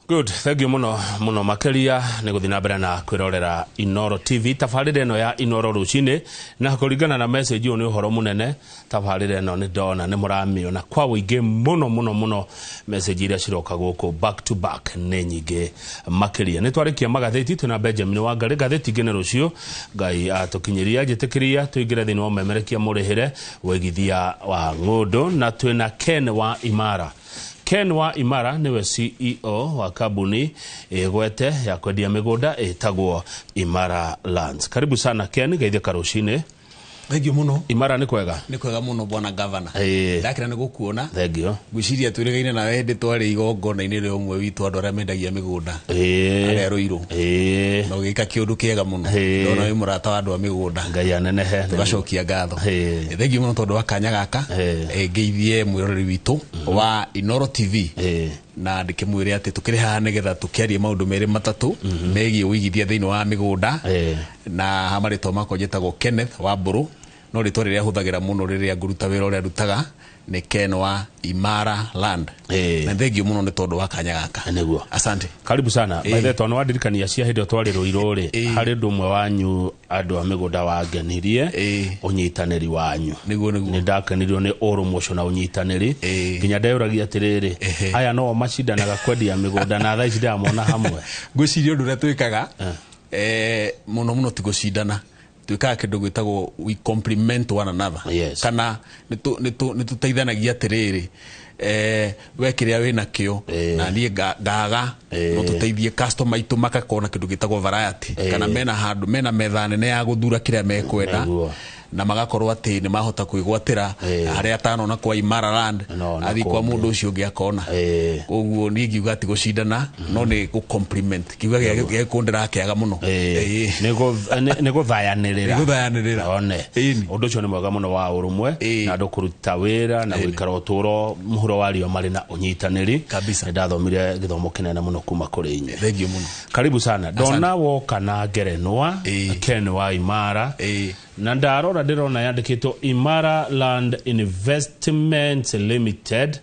Good, thank you muno muno makeria nĩ gũthiĩ na mbere na kwĩrorera Inoro TV, tabarĩra ĩno ya Inoro rũcinĩ. Na kũringana na message, ũyũ nĩ ũhoro mũnene. Tabarĩra ĩno nĩ ndona nĩ mũramĩona kwa ũingĩ mũno mũno mũno. Message iria ciroka gũkũ back to back nĩ nyingĩ makĩria. Nĩ twarĩkia magathĩti, twĩna Benjamin Wangari. Ngathĩti ingĩ nĩ rũciũ Ngai atũkinyĩria. Njĩtĩkĩria tũingĩre thĩinĩ wa ũmemerekia mũrĩhĩre wĩigithia wa ng'ũndũ, na twĩna Ken wa Imara. Ken wa Imara nĩwe CEO wa kambuni ĩgwete ya kwendia mĩgũnda ĩtagwo Imara Lands. Karibu sana Ken, geithĩka rũcinĩ. Thengiũ mũno. Imara nĩ kwega? Nĩ kwega mũno, bwana gavana. Ndakena nĩ gũkuona. Thengiũ. Ngwĩciria twĩrĩgaine nawe hĩndĩ twarĩ igongona-inĩ rĩa ũmwe witũ, andũ arĩa mendagia mĩgũnda arĩa Rũirũ, na ũgĩka kĩũndũ kĩega mũno. Ndona wĩ mũrata wa andũ a mĩgũnda. Ngai anenehe. Tũgacokia ngatho. Thengiũ mũno tondũ wa kanya gaka. Ngeithie mwĩroreri witũ wa Inoro TV na ndĩkĩmwĩre atĩ tũkĩrĩ haha nĩgetha tũkĩarie maũndũ merĩ matatũ megiĩ ũigithia thĩinĩ wa mĩgũnda. Na ha marĩtwa makwa njĩtagwo Kenneth wa Mbũrũ, no rĩtwa rĩrĩa hũthagĩra mũno rĩrĩa ngũruta wĩra ũrĩa ndutaga nĩ Ken wa Imara Land. Na thengiũ mũno nĩ tondũ wa kanya gaka. Nĩguo. Asante. Karibu sana. Maithe, tondũ wandirikania cia hĩndĩ ĩyo twarĩ Rũirũ rĩ, harĩ ũndũ ũmwe wanyu andũ a mĩgũnda wangenirie, ũnyitanĩri wanyu. Nĩguo, nĩguo. Nĩ ndakenirio nĩ ũrũmwe ũcio na ũnyitanĩri, nginya ndeyũragia atĩrĩrĩ, aya no macindanaga kwendia mĩgũnda na thaa ici ndĩramona hamwe? Ngwĩciria ũndũ ũrĩa twĩkaga mũno mũno ti gũcindana. Twĩkaga kĩndũ gwĩtagwo we complement one another, kana nĩ tũteithanagia atĩrĩrĩ, we kĩrĩa wĩ nakĩo na niĩ ngaga, no tũteithie customer aitũ makakorwo na kĩndũ gĩtagwo variety, kana mena handũ mena metha nene ya gũthura kĩrĩa mekwenda, na magakorwo atĩ nĩ mahota kwĩgwatĩra harĩa atanona kwa Imara Land, No, na athiĩ kwa kũngĩ. Mũndũ ũcio ũngĩ akona. Koguo niĩ ngiuga ti gũcindana, no nĩ gũ compliment. Kiuga gĩa gĩkũ ndĩrakĩaga mũno. Nĩ gũthayanĩrĩra. Nĩ gũthayanĩrĩra. One. Ũndũ ũcio nĩ mwega mũno wa ũrũmwe na andũ kũruta wĩra na gũikara ũtũũro mũhuro wa riũa marĩ na ũnyitanĩri. Kabisa. Nĩ ndathomire gĩthomo kĩnene mũno kuma kũrĩ inyuĩ. Thengiũ mũno. Karibu sana. Ndona woka na ngerenwa, Ken wa Imara, na ndarora ndĩrona yandĩkĩtwo Imara Land Investment Limited.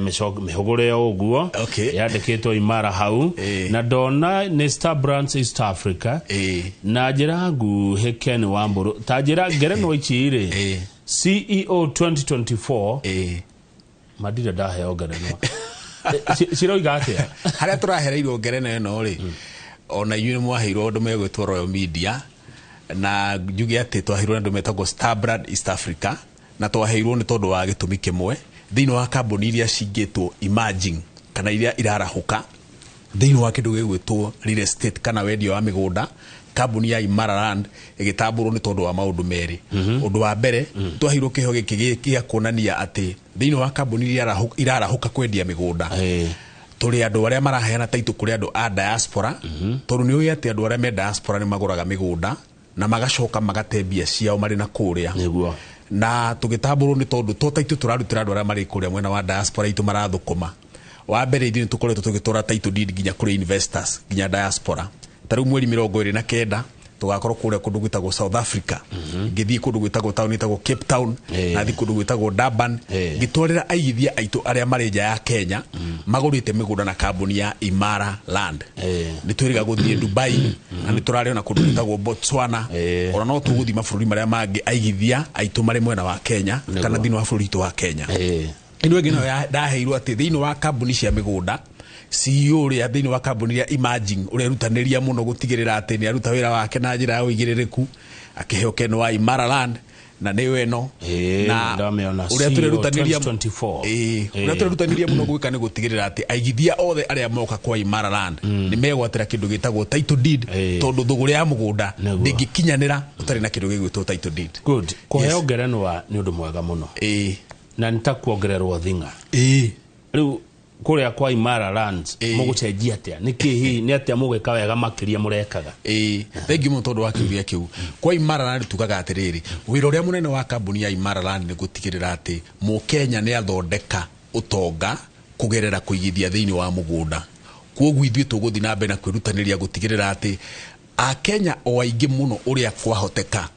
Mĩhũgũre o ũguo yandĩkĩtwo Imara hau, na ndona nĩ Star Brands East Africa. Na njĩra nguhĩ, Ken wa Mbũrũ, ta njĩra ngerenwa ici rĩ, CEO 2024, mandire ndaheo ngerenwa. Ciroiga atĩa? Harĩa tũrahereirwo ngerenwa ĩno rĩ, ona inyuĩ nĩ mwaheirwo andũ megwĩtwo Royal Media, na njuge atĩ twaheirwo nĩ andũ metagwo Star Brand East Africa, na twaheirwo nĩ tondũ wa gĩtũmi kĩmwe. Thĩinĩ wa kambuni iria cingĩtwo emerging kana iria irarahũka thĩinĩ wa kĩndũ gĩgwĩtwo real estate kana wendia wa mĩgũnda, kambuni ya Imara Land ĩgĩtambũrwo nĩ tondũ wa maũndũ merĩ. Ũndũ wa mbere, twaheirwo kĩheo gĩkĩ gĩa kuonania atĩ thĩinĩ wa kambuni iria irarahũka kwendia mĩgũnda, tũrĩ andũ arĩa maraheana taitũ kũrĩ andũ a diaspora, tondũ nĩ ũĩ atĩ andũ arĩa me diaspora nĩ magũraga mĩgũnda na magacoka magate mbia ciao marĩ na kũrĩa. Na tũgĩtambũrwo nĩ tondũ to taitũ tũrarutĩra andũ arĩa marĩ kũrĩa mwena wa diaspora itũ marathũkũma. Wa mbere, ithuĩ nĩ tũkoretwo tũgĩtwara title deed nginya kũrĩ investors nginya diaspora. Ta rĩu mweri 29 tũgakorwo kũrĩa kũndũ gwĩtagwo South Africa, ngĩthiĩ kũndũ gwĩtagwo taũni ĩtagwo Cape Town, na thiĩ kũndũ gwĩtagwo Durban, ngĩtwarĩra aigithia aitũ arĩa marĩ nja ya Kenya magũrĩte mĩgũnda na kambuni ya Imara Land. Nĩ twĩrĩga gũthiĩ Dubai, na nĩ tũrarĩ ona kũndũ gwĩtagwo Botswana. Ona no tũgũthiĩ mabũrũri marĩa mangĩ aigithia aitũ marĩ mwena wa Kenya kana thĩinĩ wa bũrũri witũ wa Kenya. Ĩno ĩngĩ nayo ndaheirwo atĩ thĩinĩ wa kambuni cia mĩgũnda, CEO ũrĩa thĩinĩ wa kambuni ya Imagine ũrĩa erutanĩria mũno gũtigĩrĩra atĩ nĩ aruta wĩra wake na njĩra ya ũigĩrĩrĩku, akĩheo Ken wa Imara Land, na nĩyo ĩno. Na ndamĩona. Ũrĩa CEO tũrerutanĩria 2024. Ũrĩa tũrerutanĩria mũno gwĩka nĩ gũtigĩrĩra atĩ aigithia othe arĩa moka kwa Imara Land nĩ megwatĩra kĩndũ gĩtagwo title deed, tondũ thũgũrĩ ya mũgũnda ndĩngĩkinyanĩra ũtarĩ na kĩndũ gĩgwĩtwo title deed. Good. Kũheo ngerenwa nĩ ũndũ mwega mũno, na nĩ ta kuongererwo thing'a. Rĩu kũrĩa kwa Imara Lands mũgũcenjia atĩa? Nĩ kĩ hihi, nĩ atĩa mũgwĩka wega makĩria mũrekaga? Ĩĩ, thengiũ mũno tondũ wa kĩũria kĩu. Kwa Imara Land tugaga atĩrĩrĩ, wĩra ũrĩa mũnene wa kambuni ya Imara Land nĩ gũtigĩrĩra atĩ mũkenya nĩ athondeka ũtonga kũgerera kũigithia thĩinĩ wa mũgũnda. Kwoguo ithuĩ tũgũthiĩ na mbere na kwĩrutanĩria gũtigĩrĩra atĩ akenya o aingĩ mũno ũrĩa kwahoteka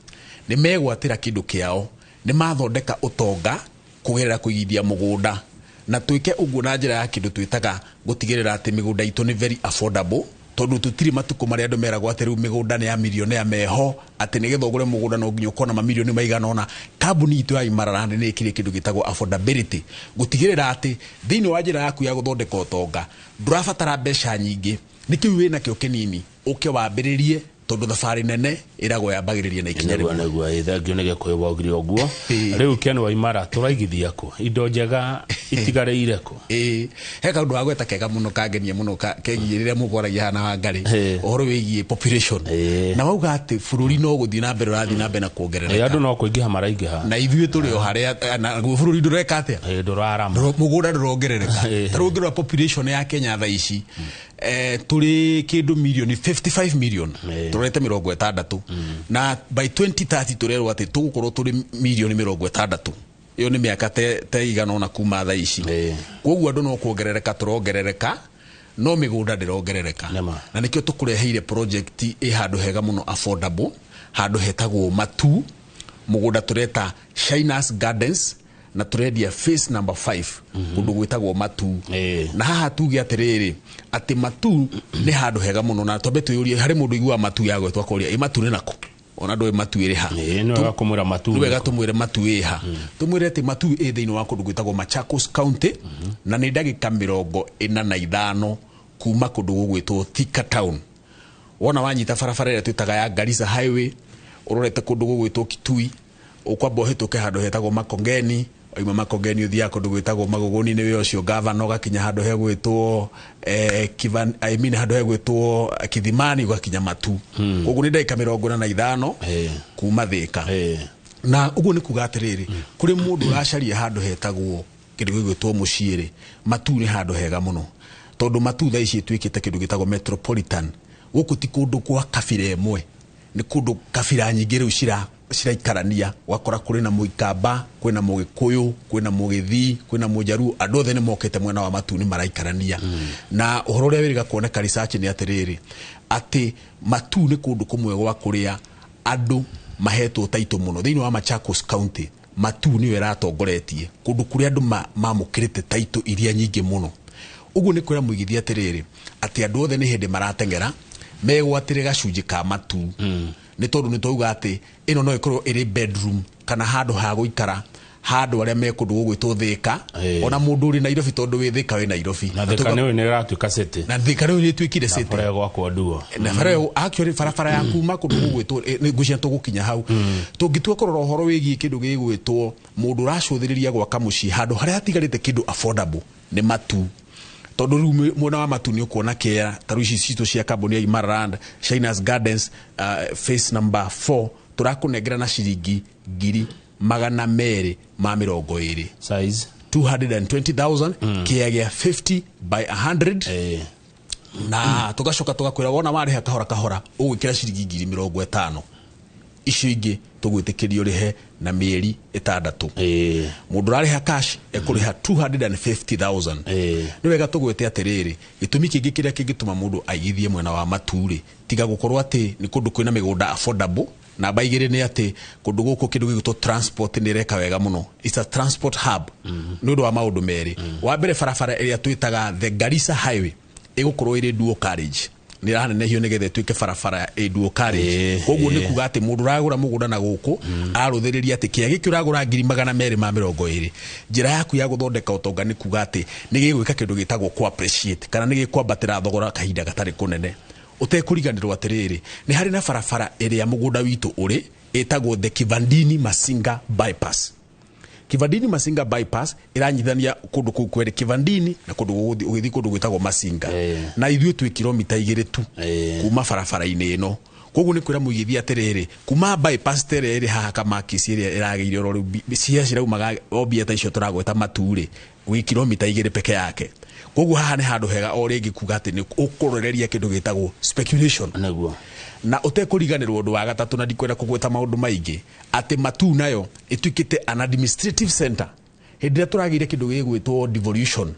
nĩ megwatĩra kĩndũ kĩao, nĩ mathondeka ũtonga kũgerera kũigithia mũgũnda. Na twĩke ũguo na njĩra ya kĩndũ twĩtaga gũtigĩrĩra atĩ mĩgũnda itũ nĩ very affordable, tondũ tũtirĩ matukũ marĩa andũ meragwo atĩ rĩu mĩgũnda nĩ ya milionea meho, atĩ nĩgetha ũgũre mũgũnda no nginya ũkorwo na mamirioni maigana ũna. Kambuni itũ ya Imara Land nĩ ĩkire kĩndũ gĩtagwo affordability, gũtigĩrĩra atĩ thĩinĩ wa njĩra yaku ya gũthondeka ũtonga ndũrabatara mbeca nyingĩ, nĩ kĩu wĩnakĩo kĩnini ũke wambĩrĩrie, tondũ thabarĩ nene ĩragwo yambagĩrĩria na ikinya Nĩguo rĩmwe. Nĩguo, thengio nĩ Gĩkũyũ waugire ũguo. Ĩĩ. Rĩu Ken Waimara, tũraigithia kũ? Indo njega itigarĩire kũ? Ĩĩ, he kaũndũ wa gweta kega mũno kangenia mũno kegiĩ rĩrĩa mũkwaragia haha na Wangarĩ ũhoro wĩgiĩ population, na wauga atĩ bũrũri no gũthiĩ na mbere ũrathiĩ na mbere na kuongerereka. Andũ no kũingĩha maraingĩha. Na ithuĩ tũrĩ o harĩa naguo bũrũri ndũreka atĩa? Ndũrarama. Mũgũnda ndũrongerereka. Ta rĩu ũngĩrora population ya Kenya thaa ici, tũrĩ kĩndũ milioni 55 million, tũrorete 60, na by 2030 tũrerwo atĩ tũgũkorwo tũrĩ milioni 60. Ĩyo nĩ mĩaka te igana ũna kuma thaa ici. Koguo andũ no kuongerereka tũrongerereka, no mĩgũnda ndĩrongerereka. Nĩma. Na nĩkĩo tũkũreheire project ĩ handũ hega mũno affordable, handũ hetagwo Matu, mũgũnda tũreta Shinas Gardens, na tũrendia phase number 5 kũndũ gwĩtagwo Matu. Na haha tuge atĩrĩrĩ, atĩ Matu nĩ handũ hega mũno, na twambe twĩyũrie, harĩ mũndũ ũiguaga Matu yagwetwo akoria ĩ Matu nĩ nakũ? Ona ndũĩ Matu ĩrĩ ha. Nĩ wega kũmwĩra Matu. Nĩ wega tũmwĩre Matu ĩ ha. Tũmwĩre atĩ Matu ĩ thĩinĩ wa kũndũ gwĩtagwo Machakos County, na nĩ ndagĩka 45 kuma kũndũ gũgwĩtwo Thika Town. Wona wanyita barabara ĩrĩa twĩtaga ya Garissa Highway, ũrorete kũndũ gũgwĩtwo Kitui, ũkwamba ũhĩtũke handũ hetagwo Makongeni, wauma Makongeni ũthiaga kũndũ gwĩtagwo Magũgũni, nĩwe ũcio gavana, ũgakinya handũ hegwĩtwo Kivan, I mean handũ hegwĩtwo Kithimani, ũgakinya Matu. Koguo nĩ ndagĩka 45 kuma Thika. Na ũguo nĩ kuga atĩrĩrĩ, kũrĩ mũndũ ũracaria handũ hetagwo kĩndũ gĩgwĩtwo mũciĩ rĩ, Matu nĩ handũ hega mũno, tondũ Matu thaa ici ĩtuĩkĩte kĩndũ gĩtagwo metropolitan. Gũkũ ti kũndũ kwa kabira ĩmwe, nĩ kũndũ kabira nyingĩ rĩu ciraikarania. Ũgakora kũrĩ na Mũikamba, kwĩna Mũgĩkũyũ, kwĩna Mũgĩthii, kwĩna Mũjaruo, andũ othe nĩ mokĩte mwena wa Matu nĩ maraikarania. Na ũhoro ũrĩa wĩrĩga kuoneka research nĩ atĩrĩrĩ, atĩ Matu nĩ kũndũ kũmwe gwa kũrĩa andũ mahetwo taitũ mũno thĩinĩ wa Machakos County. Matu nĩyo ĩratongoretie kũndũ kũrĩa andũ mamũkĩrĩte taitũ iria nyingĩ mũno. Ũguo nĩ kwĩra mũigithia atĩrĩrĩ, atĩ andũ othe nĩ hĩndĩ marateng'era megwatĩre gacunjĩ ka Matu, nĩ tondũ nĩ twauga atĩ ĩno no ĩkorwo ĩrĩ bedroom kana handũ ha gũikara handũ arĩa me kũndũ gũgwĩtwo Thika, ona mũndũ ũrĩ Nairobi, tondũ wĩ Thika wĩ Nairobi. Na Thika nĩ ĩratuĩka city. Na Thika rĩu nĩ ĩtuĩkire city. Bara ĩgwakwo nduo. Na bara ĩyo actually barabara ya kuma kũndũ gũgwĩtwo, nĩ ngwĩciria tũgũkinya hau. Tũngĩtua kũrora ũhoro wĩgiĩ kĩndũ gĩgwĩtwo mũndũ ũracũthĩrĩria gwaka mũciĩ, handũ harĩa hatigarĩte kĩndũ affordable nĩ Matu, tondũ rĩu mwena wa Matu nĩ ũkuona kĩea ta rĩu ici citũ cia kambuni ya Imara Land, Shinas Gardens, phase number 4, tũrakũnengera na ciringi 220,000. Size? 220,000, kĩea gĩa 50 by 100. Na tũgacoka tũgakwĩra wona warĩha kahora kahora ũgwĩkĩra ciringi 50,000, icio ingĩ tũgwĩtĩkĩria ũrĩhe na mĩeri 6. Mũndũ ũrarĩha cash ekũrĩha 250,000. Nĩ wega tũgwĩte atĩrĩrĩ, gĩtũmi kĩngĩ kĩrĩa kĩngĩtũma mũndũ aigithie mwena wa Matu rĩ, tiga gũkorwo atĩ nĩ kũndũ kwĩna mĩgũnda affordable, namba 2 nĩ atĩ kũndũ gũkũ kĩndũ gĩgwĩtwo transport nĩ ĩreka wega mũno. It's a transport hub. Nĩ ũndũ wa maũndũ merĩ. Wa mbere, barabara ĩrĩa twĩtaga the Garissa Highway ĩgũkorwo ĩrĩ dual carriage, nĩ ĩranenehio nĩgetha ĩtuĩke barabara ĩ dual carriage. Koguo nĩ kuga atĩ mũndũ ũragũra mũgũnda na gũkũ arũthĩrĩria atĩ kĩea gĩkĩ ũragũra 220,000, njĩra yaku ya gũthondeka ũtonga nĩ kuga atĩ nĩ gĩgwĩka kĩndũ gĩtagwo ku appreciate, kana nĩ gĩkwambatĩra thogora kahinda gatarĩ kũnene. Ũtekũriganĩrwo atĩrĩrĩ, nĩ harĩ na barabara ĩrĩa mũgũnda witũ ũrĩ ĩtagwo the Kivandini Masinga Bypass. Kivandini Masinga Bypass ĩranyitithania kũndũ kũu kwerĩ, Kivandini na kũndũ ũgĩthiĩ kũndũ gwĩtagwo Masinga. Na ithuĩ twĩ kilomita 2 tu kuma barabara-inĩ ĩno. Koguo nĩ kwĩra mũigithia atĩrĩrĩ, kuma bypass ta ĩrĩa ĩrĩ haha Kamakisi ĩrĩa ĩragĩire oro rĩu, cia ciraumaga o mbia ta icio tũragweta Matu rĩ, gwĩ kilomita 2 peke yake. Koguo haha nĩ handũ hega o rĩngĩ kuga atĩ nĩ ũkũroreria kĩndũ gĩtagwo speculation. Na ũtekũriganĩrwo ũndũ wa gatatũ, na ndikwenda kũgweta maũndũ maingĩ, atĩ Matu nayo ĩtuĩkĩte an administrative center. Hĩndĩ ĩrĩa tũragĩire kĩndũ gĩgwĩtwo devolution,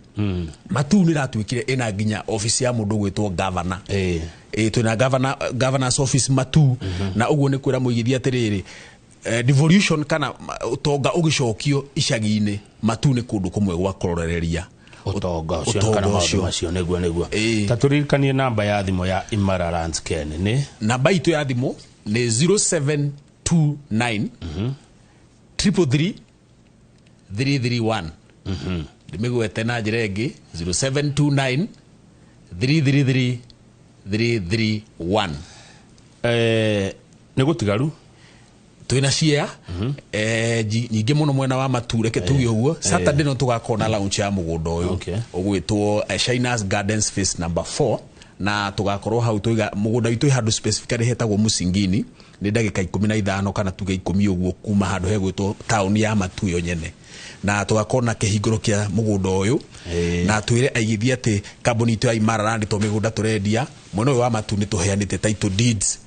Matu nĩ ĩratuĩkire ĩna nginya office ya mũndũ ũgwĩtwo governor. Twĩna governor's office Matu. Na ũguo nĩ kwĩra mũigithia atĩrĩrĩ, devolution kana ũtonga ũgĩcokio icagi-inĩ, Matu nĩ kũndũ kũmwe gwa kũrorereria Ũtonga ũcio kana ũtonga maũndũ ũcio. macio. Nĩguo, nĩguo. Ĩĩ. Ta tũririkanie namba ya thimũ ya Imara Lands, Ken, nĩ? Namba itũ ya thimũ nĩ 0729 333 331. Ndĩmĩgwete na njĩra ĩngĩ, 0729 333 331. Nĩ gũtigaru. Twĩna cia nyingĩ mũno mwena wa Matu. Reke tuge ũguo, Saturday no tũgakorwo na launch ya mũgũnda ũyũ ũgwĩtwo Shinas Gardens phase number 4, na tũgakorwo hau. Tũiga mũgũnda witũ wĩ handũ specifically hetagwo Musingini, nĩ ndagĩka 15 kana tuge 10 ũguo kuma handũ hegwĩtwo taũni ya Matu yo nyene, na tũgakorwo na kĩhingũro kĩa mũgũnda ũyũ. Na twĩre aigithia atĩ kambuni itũ ya Imara Land to mĩgũnda tũrendia mwena ũyũ wa Matu, nĩ tũheanĩte title deeds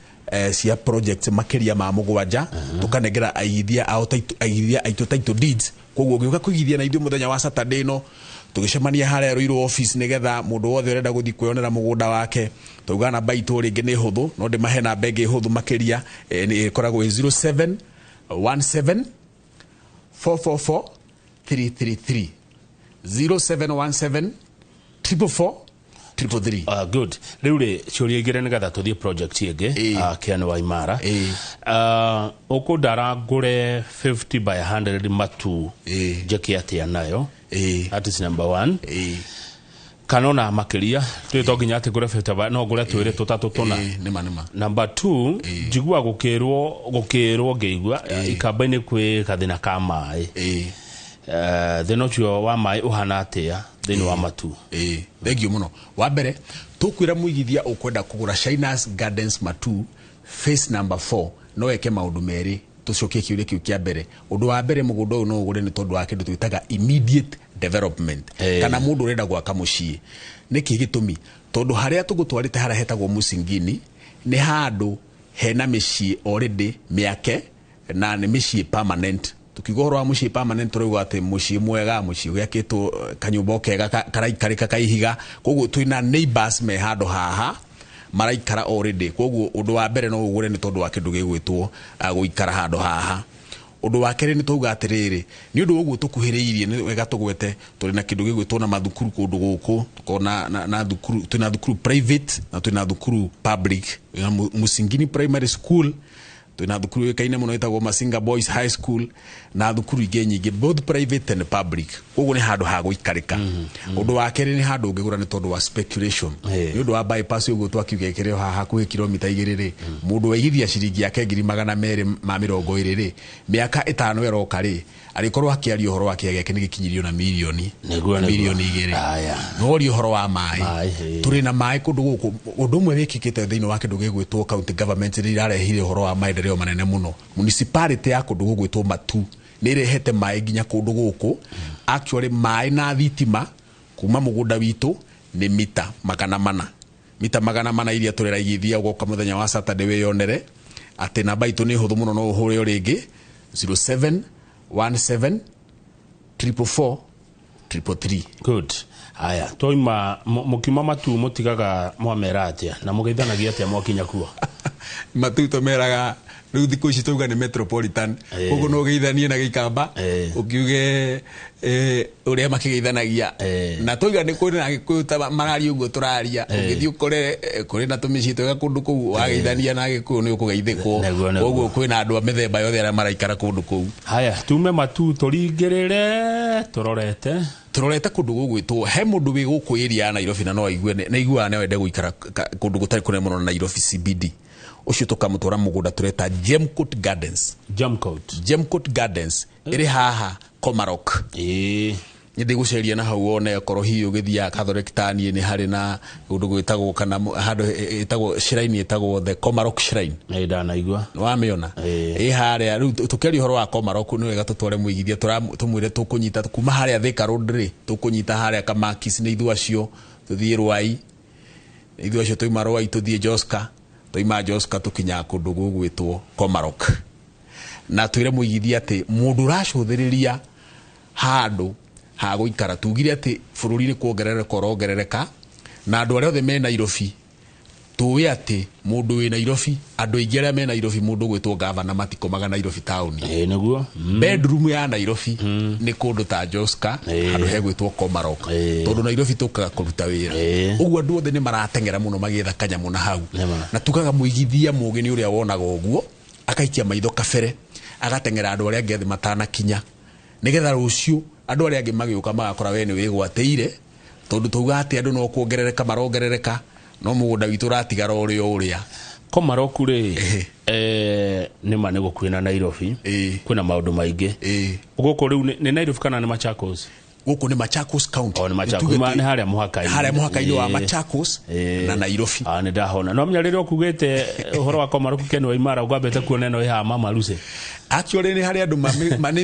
cia projects makĩria ma 7, tũkanengera aigithia ao aigithia aitũ title deeds. Koguo ũngĩũka kũigithia na ithuĩ mũthenya wa Saturday ĩno, tũgĩcemania harĩa Ruiru office, nĩgetha mũndũ wothe ũrenda gũthiĩ kwĩyonera mũgũnda wake. Tauga namba itũ rĩngĩ nĩ hũthũ, no ndĩmahe namba ĩngĩ hũthũ makĩria, nĩ ĩkoragwo ĩ 0717 444 333, 0717 444 333. Good. Rĩu rĩ, ciũria igĩrĩ nĩgetha tũthiĩ project ĩngĩ. Ken wa Imara, ũkũndara ngũre 50 by 100 Matu, njĩke atĩa nayo? That is number one. Kana ona makĩria, tũĩ to nginya atĩ ngũre 50 by, no ngũre twĩrĩ, tũtatũ, tũna. Nĩma, nĩma. Number two, njigua gũkĩrwo ngĩigua ikamba-inĩ kwĩ gathĩna ka maĩ. Thĩna ũcio wa maĩ ũhana atĩa thĩinĩ wa Matu? Ĩĩ, thank you mũno. Wa mbere, tũkwĩra mũigithia ũkwenda kũgũra Shinas Gardens Matu phase number 4 no eke maũndũ merĩ. Tũcokie kĩũria kĩu kĩa mbere. Ũndũ wa mbere, mũgũnda ũyũ no ũgũre nĩ tondũ wa kĩndũ twĩtaga immediate development, kana mũndũ ũrenda gwaka mũciĩ. Nĩkĩ gĩtũmi? Tondũ harĩa tũgũtwarĩte, harĩa hetagwo Musingini, nĩ handũ hena mĩciĩ already mĩake, na nĩ mĩciĩ permanent. Tukiuga ũhoro wa mũciĩ permanent, tũrauga atĩ mũciĩ mwega, mũciĩ ũgĩakĩtwo kanyũmba o kega karaikarĩka ka ihiga. Koguo twĩna neighbors me handũ haha maraikara already. Koguo ũndũ wa mbere, no ũgũre nĩ tondũ wa kĩndũ gĩgwĩtwo gũikara handũ haha. Ũndũ wa kerĩ, nĩ twauga atĩrĩrĩ, nĩ ũndũ wa ũguo tũkuhĩrĩirie, nĩ wega tũgwete tũrĩ na kĩndũ gĩgwĩtwo na mathukuru kũndũ gũkũ. Tũkorwo na thukuru, twĩna thukuru private na twĩna thukuru public. Twĩna Musingini Primary School, twĩna thukuru yũĩkaine mũno ĩtagwo Masinga Boys High School, na thukuru ingĩ nyingĩ, both private and public. Koguo nĩ handũ ha gũikarĩka. Ũndũ wa kerĩ, nĩ handũ ũngĩgũra nĩ tondũ wa speculation. Nĩ ũndũ wa bypass ũguo twakiuga ĩkĩrĩ o haha hakuhĩ kilomita 2 rĩ, mũndũ waigithia ciringi yake 220,000 rĩ, mĩaka 5 ĩroka rĩ, arĩkorwo akĩaria ũhoro wa kĩea gĩake nĩ gĩkinyirio na mirioni Nĩguo, nĩguo. mirioni 2. Aya. Noria ũhoro wa maĩ. Maĩ, ĩĩ. Tũrĩ na maĩ kũndũ gũkũ. Ũndũ ũmwe wĩkĩkĩte thĩinĩ wa kĩndũ gĩgwĩtwo county government nĩ irarehire ũhoro wa maendeleo manene mũno. Municipality ya kũndũ gũgwĩtwo Matu nĩ ĩrehete maĩ nginya kũndũ gũkũ. Actually, maĩ na thitima kuma mũgũnda witũ nĩ mita 400, mita 400 iria tũreraigithia. Ũgoka mũthenya wa Saturday wĩyonere atĩ namba itũ nĩ hũthũ mũno, no ũhũre o rĩngĩ 0717 444 333. Good. Haya, twaima mũkiuma Matu, mũtigaga mwamera atĩa na mũgeithanagia atĩa mwakinya kuo? Matu tũmeraga rĩu thikũ ici tauga nĩ metropolitan. Koguo no ũgeithanie na Gĩikamba, ũkiuge ũrĩa makĩgeithanagia. Na tauga nĩ kũrĩ na Gĩkũyũ ta mararia ũguo tũraria. Ũngĩthiĩ ũkore kũrĩ na tũmĩciĩ twega kũndũ kũu, wageithania na Gĩkũyũ nĩ ũkũgeithĩkwo. Nĩguo, nĩguo. Koguo kwĩna andũ a mĩthemba yothe arĩa maraikara kũndũ kũu. Haya, tume Matu tũringĩrĩre tũrorete. Tũrorete kũndũ gũgwĩtwo, he mũndũ wĩ gũkũ area ya Nairobi na no aigue na aiguaga no ende gũikara kũndũ gũtarĩ kũnene mũno na Nairobi CBD, ũcio tũkamũtwara mũgũnda tũreta Gemcoat Gardens. Jamcoat. Gemcoat Gardens ĩrĩ haha Komarok. Nĩ ndĩgũceria na hau wone okorwo hihi ũgĩthiaga Catholic taniĩ, nĩ harĩ na kũndũ gwĩtagwo kana handũ ĩtagwo shrine, ĩtagwo the Komarok Shrine. Nĩ ndanaigua. Wamĩona? Ĩĩ. Ĩ harĩa. Rĩu tũkĩaria ũhoro wa Komarok, nĩ wega tũtware mũigithia, tũmwĩre tũkũnyita kuma harĩa Thika Road rĩ, tũkũnyita harĩa Kamakis, nĩ ithuĩ acio tũthiĩ Rwai, nĩ ithuĩ acio twaima Rwai tũthiĩ Joska, twaima Joska tũkinyaga kũndũ gũgwĩtwo Komarok. Na twĩre mũigithia atĩ mũndũ ũracũthĩrĩria handũ ha gũikara, tugire atĩ bũrũri nĩ kuongerereka ũrongerereka, na andũ arĩa othe me Nairobi Tũĩ atĩ mũndũ wĩ Nairobi, andũ aingĩ arĩa me Nairobi, mũndũ gwĩtwo gavana, matikomaga Nairobi taũni. Ĩĩ nĩguo. Bedroom ya Nairobi nĩ kũndũ ta Joska, handũ hegwĩtwo Komarok, tondũ Nairobi tũkaga kũruta wĩra. Ũguo andũ othe nĩ marateng'era mũno magĩetha kanyamũ na hau. Nĩma. Na tugaga mũigithia mũgĩ nĩ ũrĩa wonaga ũguo akaikia maitho kabere, agateng'era andũ arĩa angĩ othe matanakinya, nĩgetha rũciũ andũ arĩa angĩ magĩũka magakora we nĩ wĩgwatĩire, tondũ tauga atĩ andũ no kuongerereka marongerereka, no mũgũnda witũ ũratigara ũrĩa o ũrĩa. Komaroku rĩ, nĩma nĩ gũkuhĩ na Nairobi. Kwĩna maũndũ maingĩ. Gũkũ rĩu nĩ Nairobi kana nĩ Machakos? Gũkũ nĩ Machakos County. O nĩ Machakos. Tuge Nĩ harĩa mũhaka-inĩ. Harĩa mũhaka-inĩ wa Machakos na Nairobi. Ah, nĩ ndahona. No menya rĩrĩa ũkugĩte ũhoro wa Komaroku Ken Waimara, ũkwambĩte kuona ĩno ĩ haha Mama Lucy. Actually nĩ harĩ andũ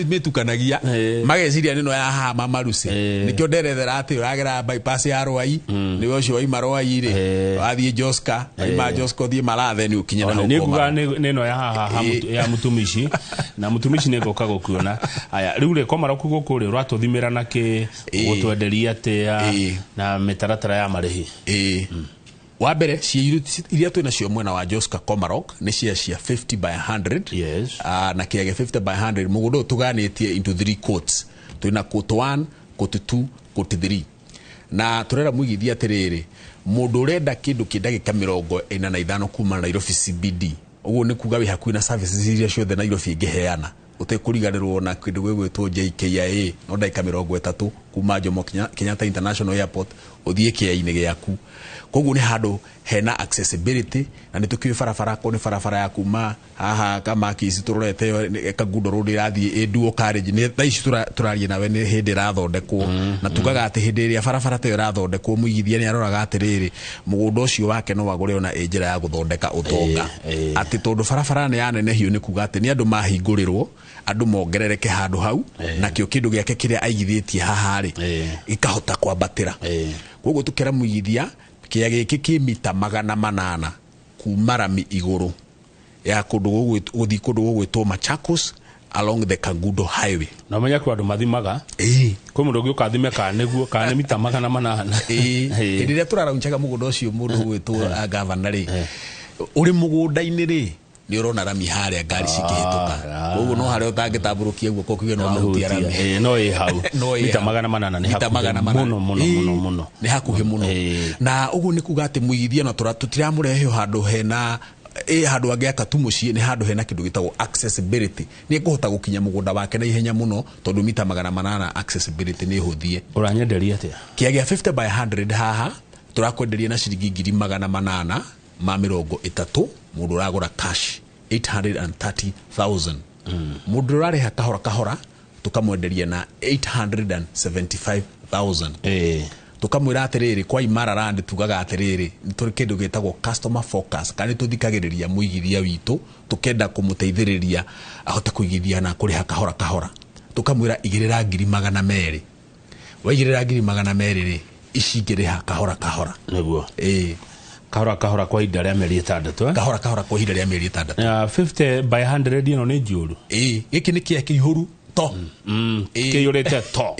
mĩtukanagia, mageciria nĩ ĩno ya haha Mama Lucy. Nĩkĩo nderethera atĩ ũragera bypass ya Rwai, nĩwe ũcio waima Rwai rĩ, wathiĩ Joska, waima Joska ũthiĩ Marathe nĩ ũkinye na Ona hau nĩ nguga Komarok. nĩ ĩno ya haha ya mũtumishi, na mũtumishi nĩ ngũka gũkuona. Aya, rĩu rĩ, Komaroku gũkũ rĩ, ũratũthimĩra na kĩ, gũtwenderia atĩa, na mĩtaratara ya marĩhi? Wa mbere, ciĩirũ iria twĩ nacio mwena wa Joska Komarok nĩ cia 50 by 100. Na kĩage 50 by 100, mũgũnda ũyũ tũganĩtie into three courts. Twĩna court 1, court 2, court 3, na tũrera mũigithia atĩrĩrĩ, mũndũ ũrenda kĩndũ kĩ ndagĩka 45 kuma Nairobi CBD, ũguo nĩ kuga wĩ hakuhĩ na services iria ciothe Nairobi ĩngĩheana, ũtekũriganĩrwo na kĩndũ gĩgwĩtwo JKIA, no ndagĩka 30 kuma Jomo Kenyatta International Airport ũthiĩ kĩea-inĩ gĩaku. Koguo nĩ handũ hena accessibility, na nĩ tũkĩũĩ barabara ko nĩ barabara ya kuma haha Kamakisi tũrorete ĩyo, Kangundo Road ĩrathiĩ ĩ dual carriage. Nĩ thaa ici tũraria nawe nĩ hĩndĩ ĩrathondekwo, na tugaga atĩ hĩndĩ ĩrĩa barabara ta ĩyo ĩrathondekwo, mũigithia nĩ aroraga atĩrĩrĩ, mũgũnda ũcio wake no agũre ona ĩ njĩra ya gũthondeka ũtonga, atĩ tondũ barabara nĩ yanenehio nĩ kuga atĩ nĩ andũ mahingũrĩrwo, andũ mongerereke handũ hau, nakĩo kĩndũ gĩake kĩrĩa aigithĩtie haha rĩ, gĩkahota kwambatĩra. Koguo tũkera mũigithia kĩa gĩkĩ kĩ mita 800 kuma rami igũrũ ya kũndũ gũthiĩ kũndũ gũgwĩtwo Machakos along the Kangundo Highway. Na ũmenye kwĩ andũ mathimaga. Kwĩ mũndũ ũngĩũka athime kana nĩguo, kana nĩ mita 800. Hĩndĩ ĩrĩa tũraraunchaga mũgũnda ũcio, mũndũ ũgwĩtwo gavana rĩ, ũrĩ mũgũnda-inĩ rĩ, nĩ ũrona rami harĩa ngari cikĩhĩtũka. Koguo no harĩa ũtangĩtambũrũkia guoko kiuge no wahutia rami. No ĩ hau. No ĩ Mita hau. 800 nĩ Mita hakuhĩ 800. mũno, mũno, mũno, mũno. Nĩ hakuhĩ mũno. Na ũguo nĩ kuga atĩ mũigithia no tũtiramũrehe handũ hena handũ angĩaka tu mũciĩ, nĩ handũ hena kĩndũ gĩtagwo accessibility, nĩ ekũhota gũkinya mũgũnda wake na ihenya mũno, tondũ mita 800 accessibility nĩ hũthie. Ũranyenderia atĩa? Kĩa gĩa 50 by 100 haha tũrakwenderia na ciringi 830,000, mũndũ ũragũra cash 830,000. Mũndũ ũrarĩha kahora kahora tũkamwenderia na 875,000. Tukamwĩra atĩrĩrĩ, kwa Imara Land tugaga atĩrĩrĩ, nĩ tũrĩ kĩndũ gĩtagwo customer focus, kana nĩ tũthikagĩrĩria mũigithia witũ, tũkenda kũmũteithĩrĩria ahote kũigithia na kũrĩha kahora kahora. Tũkamwĩra igĩrĩra 200,000, waigĩrĩra 200,000 rĩ, ici ingĩrĩha kahora kahora. Nĩguo. Kahora kahora kwa ihinda rĩa mĩeri 6, eh? Kahora kahora kwa ihinda rĩa mĩeri 6. 50 by 100 ĩno nĩ njũru. Gĩkĩ nĩ kĩa kĩihũru to. Kĩiyũrĩte to.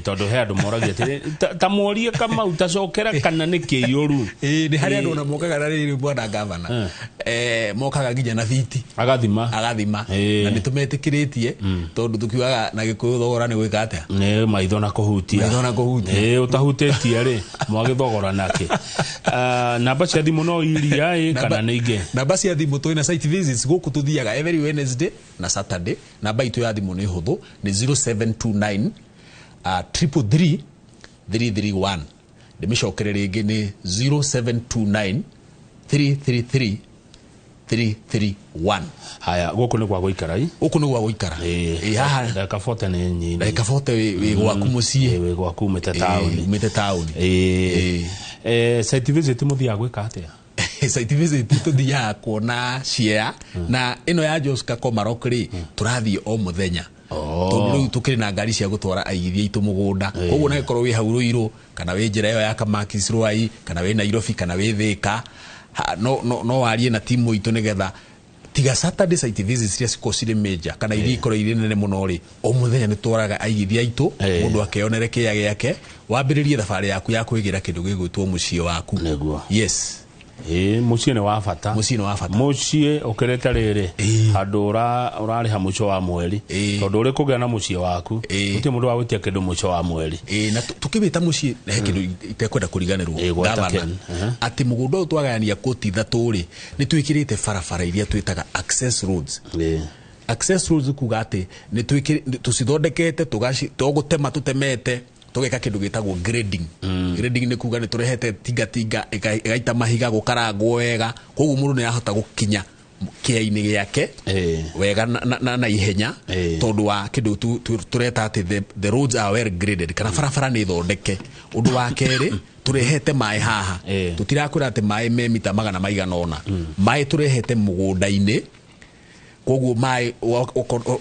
Tondũ he andũ moragia atĩrĩ, ta morie Kamau, ta cokera kana nĩ kĩiyũru. Nĩ harĩ andũ ona mokaga na rĩrĩ, bwana gavana, mokaga nginya na biti. Agathima. Agathima. Na nĩ tũmetĩkĩrĩtie, tondũ tũkiugaga na Gĩkũyũ thogora nĩ gwĩka atĩa? Nĩ maitho na kũhutia. Maitho na kũhutia. Ũtahutĩtie rĩ, mwagĩthogora nake. Namba cia thimũ no iria, kana nĩ ingĩ? Namba cia thimũ, twĩna site visits gũkũ, tũthiaga every Wednesday na Saturday. Namba itũ ya thimũ nĩ hũthũ, nĩ 0729 333 331. Ndĩmĩcokere rĩngĩ, nĩ 0729 333 331. Haya, gũkũ nĩ gwa gũikara i? Gũkũ nĩ gwa gũikara. Haha Ndagĩka 40 nĩ nyinyi. Ndagĩka 40 wĩ gwaku mũciĩ. Wĩ gwaku umĩte taũni. Umĩte taũni. Site visit mũthiaga gwĩka atĩa? Site visit tũthiaga kuona share, na ĩno ya Joska Komarok rĩ, tũrathiĩ o mũthenya, tondũ rĩu tũkĩrĩ na ngari cia gũtwara aigithia aitũ mũgũnda. Koguo na gĩkorwo wĩ hau Rũirũ, kana wĩ njĩra ĩyo ya Kamakis Rwai, kana wĩ Nairobi, kana wĩ Thĩka, no warie na timu itũ, nĩgetha tiga Saturday site visits iria cikoragwo cirĩ major kana iria ikoragwo irĩ nene mũno rĩ, o mũthenya nĩ twaraga aigithia aitũ, mũndũ akeyonere kĩea gĩake, wambĩrĩrie thabarĩ yaku ya kwĩgĩra kĩndũ gĩgwĩtwo mũciĩ waku. Nĩguo. Yes. Ĩĩ, mũciĩ nĩ wa bata. Mũciĩ nĩ wa bata. Mũciĩ ũkĩrĩte rĩrĩ Ĩĩ. handũ ũrarĩha mũico wa mweri. Ĩĩ. Tondũ ũrĩ kũgĩa na mũciĩ waku, Ĩĩ. gũtirĩ mũndũ wa gwĩtia kĩndũ mũico wa mweri. Ĩĩ, na tũkĩwĩta mũciĩ he kĩndũ itekwenda kũriganĩrwo, Ĩĩ, gwata gavana, Ken. Aha. atĩ mũgũnda ũyũ twagayania kũti ithatũ rĩ, nĩ twĩkĩrĩte barabara iria twĩtaga access roads. Ĩĩ. Access roads kuga atĩ nĩ tũcithondekete, to gũtema tũtemete, tũgeka kĩndũ gĩtagwo grading. Grading nĩ kuga nĩ tũrehete tingatinga ĩgaita mahiga, gũkarangwo wega, koguo mũndũ nĩ arahota gũkinya kĩainĩ gĩake wega na ihenya, tondũ wa kĩndũ tũreta atĩ the roads are well graded, kana barabara nĩ thondeke. Ũndũ wa kerĩ, tũrehete maĩ haha. Tũtirakwĩra atĩ maĩ me mita magana maigana ũna, maĩ tũrehete mũgũnda-inĩ. Koguo maĩ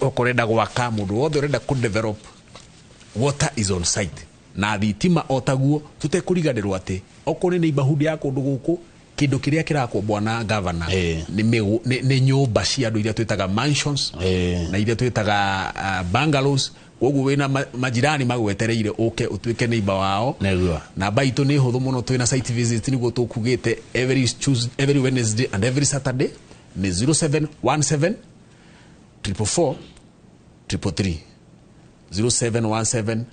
ũkorenda gwaka, mũndũ wothe ũrenda kũ develop, water is on site. Na thitima o taguo, tũtekũriganĩrwo atĩ okorwo nĩ neighborhood ya kũndũ gũkũ, kĩndũ kĩrĩa kĩrakwo bwana governor nĩ nyũmba cia andũ iria twĩtaga mansions na iria twĩtaga bungalows. Koguo wĩna majirani magwetereire ũke ũtuĩke neighbor wao. Nĩguo. Namba itũ nĩ hũthũ mũno, twĩna site visit nĩguo tũkugĩte every Tuesday, every Wednesday and every Saturday, nĩ 0717 444 333, 0717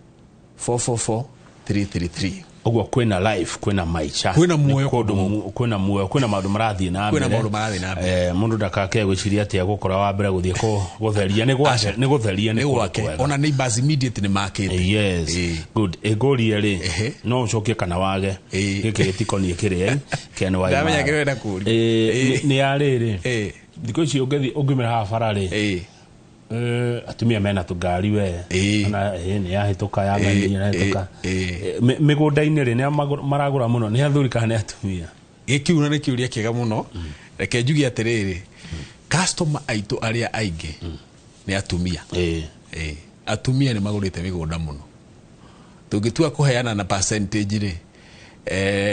444 333. Ũguo kwĩna life, kwĩna maica. Kwĩna muoyo. Nĩ kũndũ kwĩna muoyo, kwĩna maũndũ marathiĩ na Kwĩna mbere. maũndũ marathiĩ na mbere. Mũndũ ndakake gwĩciria atĩ egũkora wa mbere gũthiĩ gũtheria nĩ gwake, nĩ gũtheria nĩ nĩ kũndũ gwake. kwega. Ona neighbors immediate nĩ makĩte. Yes. Good. Ĩngũrie rĩ, no ũcokie kana wage. Gĩkĩ gĩtikoniĩ kĩrĩa Ken wa Ndamenya Imara. kĩrĩa ũrenda kũũria. Nĩ ya rĩrĩ, thikũ ici ũngĩthiĩ ũngĩumĩra haha bara rĩ, atumia mena tũngari we. Kana, nĩ yahĩtũka ya ng'ani, nĩ yahĩtũka. Mĩgũnda-inĩ rĩ, nĩ a maragũra mũno, nĩ athuri kana nĩ atumia? Gĩkiu nĩ kĩũria kĩega mũno. Reke njuge atĩrĩrĩ, customer aitũ arĩa aingĩ nĩ atumia. Atumia nĩ magũrĩte mĩgũnda mũno. Tũngĩtua kũheana na percentage rĩ,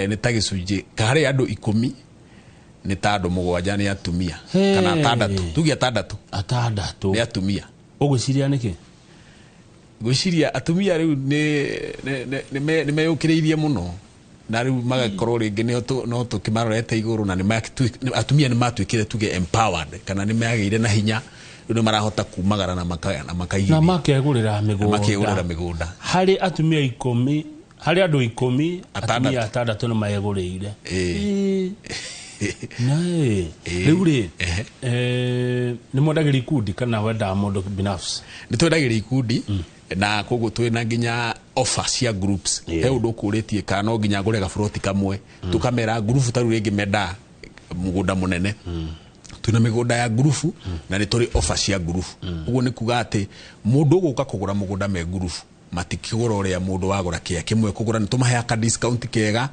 nĩ ta gĩcunjĩ harĩ andũ 10, nĩ ta andũ 7 nĩ atumia. Hey. Kana atandatũ, tuge atandatũ. Atandatũ nĩ atumia. Ũgwĩciria nĩkĩ? Ngwĩciria atumia rĩu nĩ meyũkĩrĩirie mũno, na rĩu magakorwo rĩngĩ no tũkĩmarorete igũrũ, na atumia nĩ matuĩkire tuge empowered, kana nĩ magĩire na hinya, rĩu nĩ marahota kumagara na makaigithia. Na makegũrĩra mĩgũnda. Makegũrĩra mĩgũnda. Harĩ atumia 10, harĩ andũ 10, Atandatũ. atumia atandatũ nĩ megũrĩire. Ĩĩ. Na rĩu rĩ, Ehe. nĩ mwendagĩria ikundi kana wendaga mũndũ binafsi? Nĩ twendagĩria ikundi, na koguo twĩna nginya offer cia groups. He ũndũ ũkũrĩtie kana no nginya ngũre gaburoti kamwe, tũkamera ngurubu ta rĩu rĩngĩ mendaga mũgũnda mũnene. Twĩna mĩgũnda ya ngurubu, na nĩ tũrĩ offer cia ngurubu. Ũguo nĩ kuga atĩ mũndũ ũgũka kũgũra mũgũnda me ngurubu, matikĩgũra ũrĩa mũndũ wagũra kĩa kĩmwe kũgũra, nĩ tũmaheaga ka discount kega,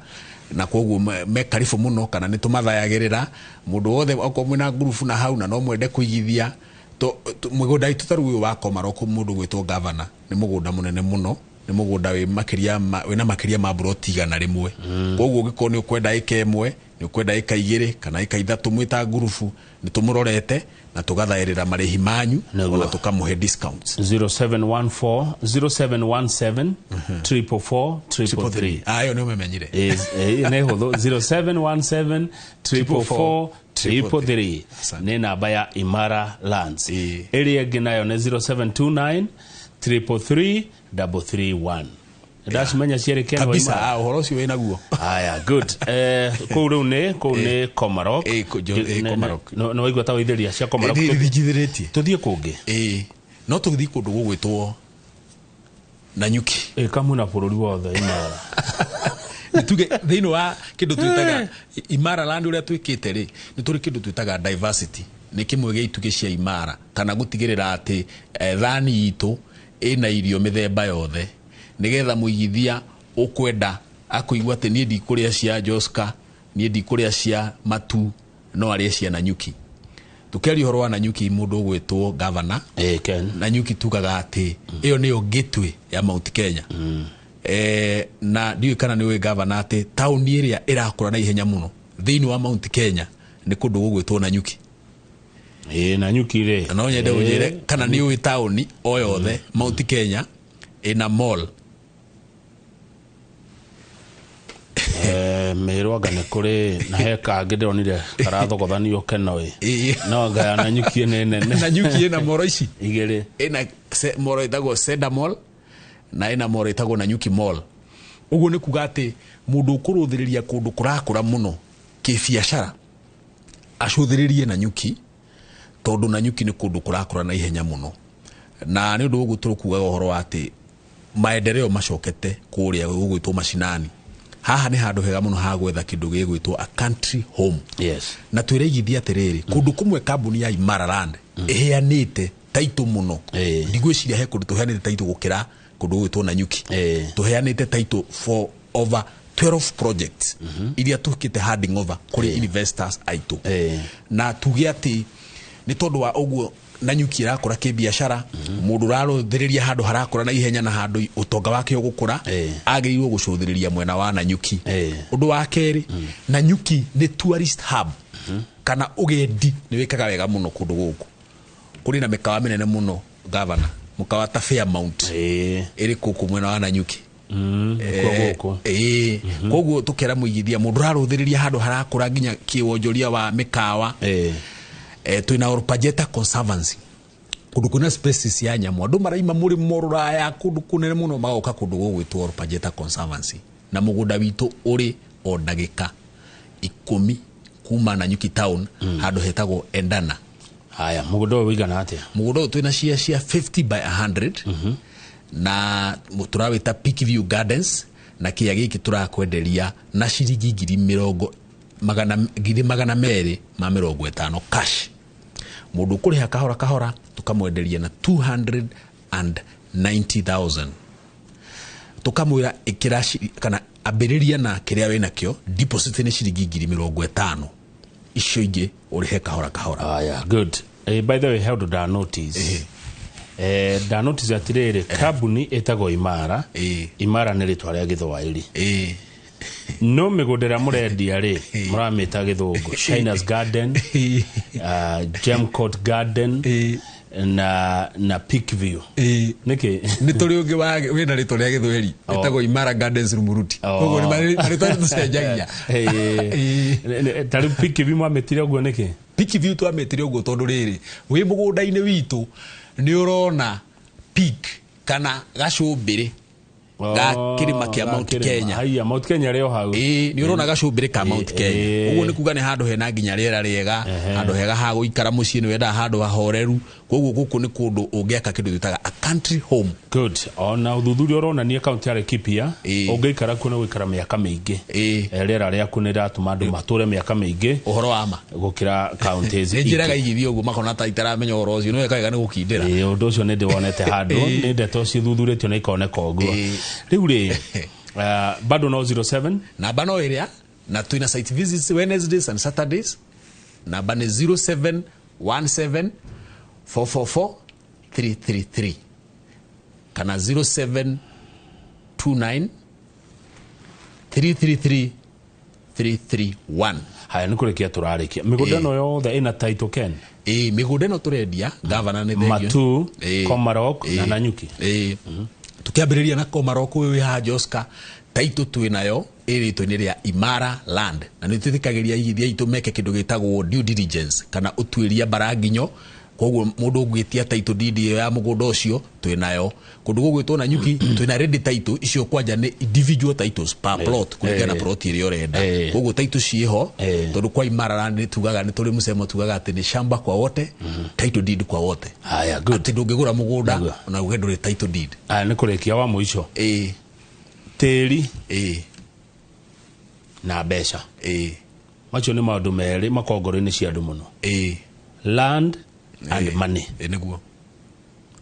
na koguo me karibu mũno, kana nĩ tũmathayagĩrĩra mũndũ wothe okorwo mwĩna ngurubu na hau na no mwende kũigithia. Mũgũnda witũ ta rĩu ũyũ wa Komarok, mũndũ gwĩtwo governor, nĩ mũgũnda mũnene mũno, nĩ mũgũnda wĩna makĩria ma buroti 100. Koguo ũngĩkorwo nĩ ũkwenda ĩka 1, nĩ ũkwenda ĩka 2 kana ĩka 3 mwĩ ta ngurubu, nĩ tũmũrorete na tũgathaĩrĩra marĩhi manyu, ona tũkamũhe discounts. 0714, 0717 444 333. Ah, ĩyo nĩ ũmemenyire. Nĩ hũthũ, 0717 444 333 Asante. nĩ namba ya Imara Lands. Ĩrĩa ĩngĩ nayo nĩ 0729 333 331. Ndacimenya cierĩ, Ken wa Kabisa. Imara. Ah, ũhoro ũcio wĩnaguo. Aya, good. Kũu rĩu nĩ kũu nĩ Komarok. Komarok. Nĩ waigua ta waithĩria cia Komarok. Nĩnjithĩrĩtie. Tũthiĩ kũngĩ. Ĩĩ, no tũgĩthiĩ kũndũ gũgwĩtwo Nanyuki. Kamwe na bũrũri wothe Imara. Nĩ tuge thĩinĩ wa kĩndũ twĩtaga Imara Land, ũrĩa twĩkĩte rĩ, nĩ tũrĩ kĩndũ twĩtaga diversity, nĩ kĩmwe gĩa itugĩ cia Imara, kana gũtigĩrĩra atĩ thani itũ ĩna irio mĩthemba yothe, nĩgetha mũigithia ũkwenda akũigua atĩ niĩ ndikũrĩa cia Joska, niĩ ndikũrĩa cia Matu, no arĩe cia Nanyuki. Tũkĩaria ũhoro wa Nanyuki, mũndũ ũgwĩtwo governor, Ken. Nanyuki tugaga atĩ ĩyo nĩyo gateway ya Mount Kenya. Na ndiũĩ kana nĩ ũĩ governor atĩ taũni ĩrĩa ĩrakũra na ihenya mũno thĩinĩ wa Mount Kenya nĩ kũndũ gũgwĩtwo Nanyuki. Nanyuki rĩ, No nyende ũnjĩre kana nĩ ũĩ taũni o yothe Mount Kenya ĩna mall. Meru anga nĩ kũrĩ na he kangĩ ndĩronire karathogothanio Kenoi. Ĩĩ. No anga ya Nanyuki nĩ nene. Nanyuki ĩna moro ici igĩrĩ. Ĩna moro ĩtagwo Cedar Mall na ĩna moro ĩtagwo Nanyuki Mall. Ũguo nĩ kuga atĩ mũndũ ũkũrũthĩrĩria kũndũ kũrakũra mũno kĩbiacara acũthĩrĩrie Nanyuki, tondũ Nanyuki nĩ kũndũ kũrakũra na ihenya mũno. Na nĩ ũndũ ũguo tũkugaga ũhoro wa atĩ maendeleo macokete kũrĩa gũgwĩtwo macinani. Haha nĩ handũ hega mũno ha gwetha kĩndũ gĩgwĩtwo a country home. Na twĩraigithia atĩrĩrĩ, kũndũ kũmwe kambuni ya Imara Land ĩheanĩte title mũno. Ndigwĩciria he kũndũ tũheanĩte title gũkĩra kũndũ gũgwĩtwo Nanyuki. Tũheanĩte title for over 12 projects iria tũkĩte handing over kũrĩ investors aitũ. Na tuge atĩ nĩ tondũ wa ũguo Nanyuki ĩrakũra kĩbiacara, mũndũ ũrarũthĩrĩria handũ harakũra na ihenya na handũ ũtonga wake ũgũkũra, agĩrĩirwo gũcũthĩrĩria mwena wa Nanyuki. Ũndũ wa kerĩ, Nanyuki nĩ tourist hub, kana ũgendi nĩ wĩkaga wega mũno kũndũ gũkũ. Kũrĩ na mĩkawa mĩnene mũno, gavana, mũkawa ta Fairmount ĩrĩ kũkũ mwena wa Nanyuki. Kuo gũkũ. Ĩĩ. Koguo tũkera mũigithia mũndũ ũrarũthĩrĩria handũ harakũra nginya kĩwonjoria wa mĩkawa. Twĩna Orpajeta Conservancy, kũndũ kwĩna species ya nyamũ, andũ maraima mũrĩmo rũraya kũndũ kũnene mũno magoka kũndũ gũgwĩtwo Orpajeta Conservancy. Na mũgũnda witũ ũrĩ o ndagĩka 10 kuma Nanyuki town, handũ hetagwo Endana. Haya, mũgũnda ũyũ ũigana atĩa? Mũgũnda ũyũ twĩna cia 50 by 100, na tũrawĩta Peak View Gardens, na kĩĩa gĩkĩ tũrakwenderia na ciringi ngiri mĩrongo magana, ngiri magana merĩ ma mĩrongo ĩtano cash. Mũndũ ũkũrĩha kahora kahora tũkamwenderia na 290,000. Tũkamwĩra ĩkĩra kana ambĩrĩria na kĩrĩa wĩnakĩo, deposit nĩ ciringi ngiri mĩrongo ĩtano, icio ingĩ ũrĩhe kahora kahora. Aya, good. By the way, he ũndũ nda notice. Nda notice atĩrĩrĩ, kambuni ĩtagwo Imara. Imara nĩ rĩtwa rĩa Gĩthwaĩri. No mĩgũnda ĩrĩa mũrendia rĩ, mũramĩta Gĩthũngũ. Shina's Garden, Gemcourt Garden, na Peak View. Nĩkĩ? Nĩ tũrĩ ũngĩ wĩna rĩtwa rĩa Gĩthweri ĩtagwo Imara Gardens Rumuruti. Koguo nĩ marĩtwa tũcenjagia. Ta rĩu Peak View mwamĩtire ũguo nĩkĩ? Peak View twamĩtire ũguo tondũ rĩrĩ, wĩ mũgũnda-inĩ witũ nĩ ũrona peak kana gacũmbĩrĩ ga kĩrĩma kĩa Mount Kenya. Haiya, Mount Kenya rĩ o hau. Ĩĩ, nĩ ũrona gacũmbĩrĩ ka Mount Kenya. Ũguo nĩ kuga nĩ handũ hena nginya rĩera rĩega, handũ hega ha gũikara mũciĩ, nĩ wendaga handũ hahoreru. Koguo gũkũ nĩ kũndũ ũngĩaka kĩndũ twĩtaga a country home. Good. Ona ũthuthuria ũronania kaunti ya Laikipia, ũngĩikara kuo nĩ gũikara mĩaka mĩingĩ. Rĩera rĩaku nĩ rĩratũma andũ matũre mĩaka mĩingĩ. Ũhoro wa ma. Gũkĩra counties Nĩ njĩraga igithio ũguo makona ta itaramenya ũhoro ũcio, nĩ wega wega nĩ gũkindĩra. Ũndũ ũcio nĩ ndĩwonete handũ, nĩ ndeto cithuthurĩtio na ikoneka ũguo. Rĩu rĩ, bado no 07? Namba no ĩrĩa, na twĩna site visits Wednesdays and Saturdays. Namba nĩ 0717 444 333 kana 0729 333 331. Haya, nĩ kũrĩkia tũrarĩkia. Mĩgũnda ĩno yothe ĩna title, Ken? Ĩĩ, mĩgũnda ĩno tũrendia, gavana, nĩ thengio. Matu, Komarok na Nanyuki. Ĩĩ. Tukiambĩrĩria na Komarok ũyũ wĩ haha Joska, title twĩ nayo ĩrĩtwo-inĩ rĩa Imara Land, na nĩ twĩtĩkagĩria igithia itũ meke kĩndũ gĩtagwo due diligence kana ũtuĩria mbaranginyo. Koguo mũndũ ũngĩtia title deed ĩyo ya mũgũnda ũcio twĩ nayo. Kũndũ gũgwĩtwo Nanyuki twĩna ready title icio, kwanja nĩ individual titles per plot kũringana na plot ĩrĩa ũrenda. Koguo title ciĩho, tondũ kwa Imara Land nĩ tugaga nĩ tũrĩ mũcemo tugaga atĩ nĩ shamba kwa wote, title deed kwa wote. Haya, good. Atĩ ndũngĩgũra mũgũnda ona uge ndũrĩ title deed. Haya, nĩ kũrĩkia wa mũico. Tĩri na mbeca. Macio nĩ maũndũ merĩ makongoro-inĩ cia andũ mũno. Land and money. Ĩĩ, nĩguo.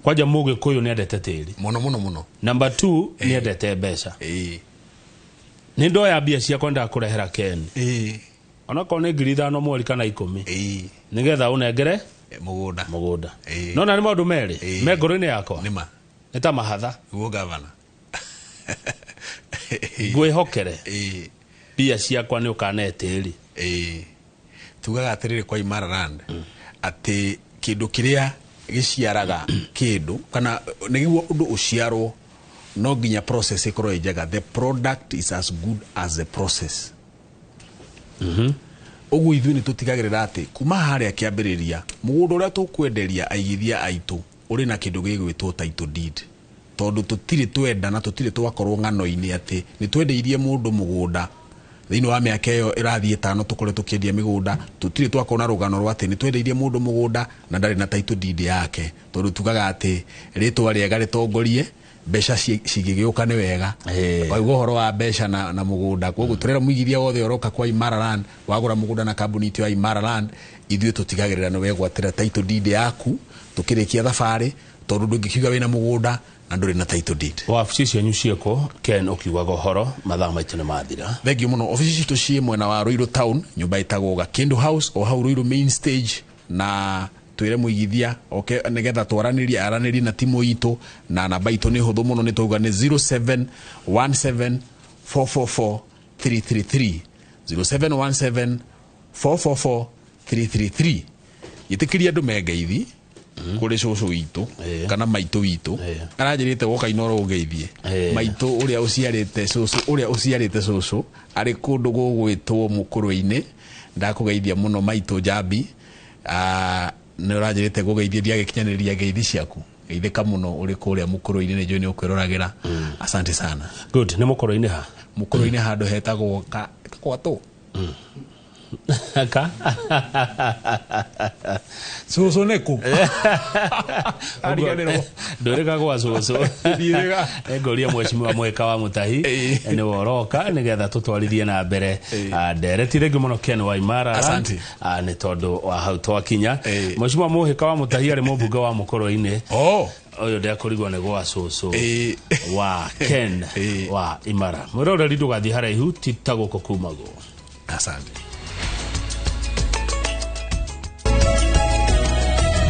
Kwanja mũgĩkũyũ nĩ endete tĩri. Mũno mũno mũno. Number 2 nĩ endete mbeca. Nĩ ndoya mbia ciakwa ndakũrehera Ken. Onakorwo nĩ 5,000 mweri kana 10. Nĩgetha ũnengere Mũgũnda. Mũgũnda. No na nĩ maũndũ merĩ me ngoro-inĩ yakwa. Nĩma. Nĩ ta mahatha. Nĩguo, gavana. Ngwĩhokere. Mbia ciakwa nĩ ũkane tĩri. Tugaga atĩrĩrĩ kwa Imara Land atĩ kĩndũ kĩrĩa gĩciaraga kĩndũ kana nĩguo ũndũ ũciarwo no nginya process ĩkorwo ĩ njega. The product is as good as the process. Ũguo ithuĩ nĩ tũtigagĩrĩra atĩ kuma harĩa kĩambĩrĩria mũgũnda ũrĩa tũkwenderia aigithia aitũ ũrĩ na kĩndũ gĩgwĩtwo title deed, tondũ tũtirĩ twenda na tũtirĩ twakorwo ng'ano-inĩ atĩ nĩ twendeirie mũndũ mũgũnda thĩinĩ wa mĩaka ĩyo ĩrathiĩ 5 tũkoretwo tũkĩendia mĩgũnda, tũtirĩ twakorwo na rũgano rwa atĩ nĩ twendeirie mũndũ mũgũnda na ndarĩ na title deed yake, tondũ tugaga atĩ rĩtwa rĩega rĩtongorie mbeca cingĩgĩũka nĩ wega. Waigua ũhoro wa mbeca na mũgũnda, koguo tũrera mũigithia wothe ũroka kwa Imara Land, wagũra mũgũnda na kambuni itũ ya Imara Land, ithuĩ tũtigagĩrĩra nĩ wegwatĩra title deed yaku tũkĩrĩkia thabarĩ, tondũ ndũngĩkiuga wĩna mũgũnda na ndũrĩ na title deed. Wabici cianyu ciĩkũ Ken ũkiugaga ũhoro mathaa maitũ nĩ mathira? Thengiũ mũno. Obici citũ ciĩ mwena wa Ruiru town, nyũmba ĩtagwo Gakindu House, o hau Ruiru main stage, na twĩre mũigithia oke nĩgetha twaranĩrie aranĩrie na timu itũ, na namba itũ nĩ hũthũ mũno, nĩ twauga nĩ 0717 444 333, 0717 444 333. Gĩtĩkĩria andũ mengeithi kũrĩ cũcũ witũ kana maitũ witũ aranjĩrĩte woka Inoro ũngeithie maitũ ũrĩa ũciarĩte cũcũ, ũrĩa ũciarĩte cũcũ arĩ kũndũ gũgwĩtwo mũkũrũ-inĩ. Ndakũgeithia mũno maitũ Njambi, nĩ ũranjĩrĩte ngũgeithie, ndiagĩkinyanĩria ngeithi ciaku, geithĩka mũno ũrĩ kũrĩa mũkũrũ-inĩ, nĩ njũĩ nĩ ũkwĩroragĩra. Asante sana. Good. Nĩ mũkũrũ-inĩ ha? Mũkũrũ-inĩ handũ hetagwo ka kwatũ ka cũcũ nĩ kũ Ariganĩrwo. Ndũrĩga gwa cũcũ. Ndiĩrĩga. Ngũria mheshimiwa Mweka wa Mutahi nĩwe ũroka nĩgetha tũtwarithie na mbere ndereti. Thengiũ mũno Ken wa Imara. Asante. Nĩ tondũ wa hau twakinya, mheshimiwa Mũhĩka wa Mutahi arĩ mũmbunge wa Mũkũrũ-inĩ. Ũyũ ndekũrigwo nĩ gwa cũcũ wa Ken wa Imara. Mwĩroreri, ndũgathiĩ haraihu, ti ta gũkũ kumagwo. Asante.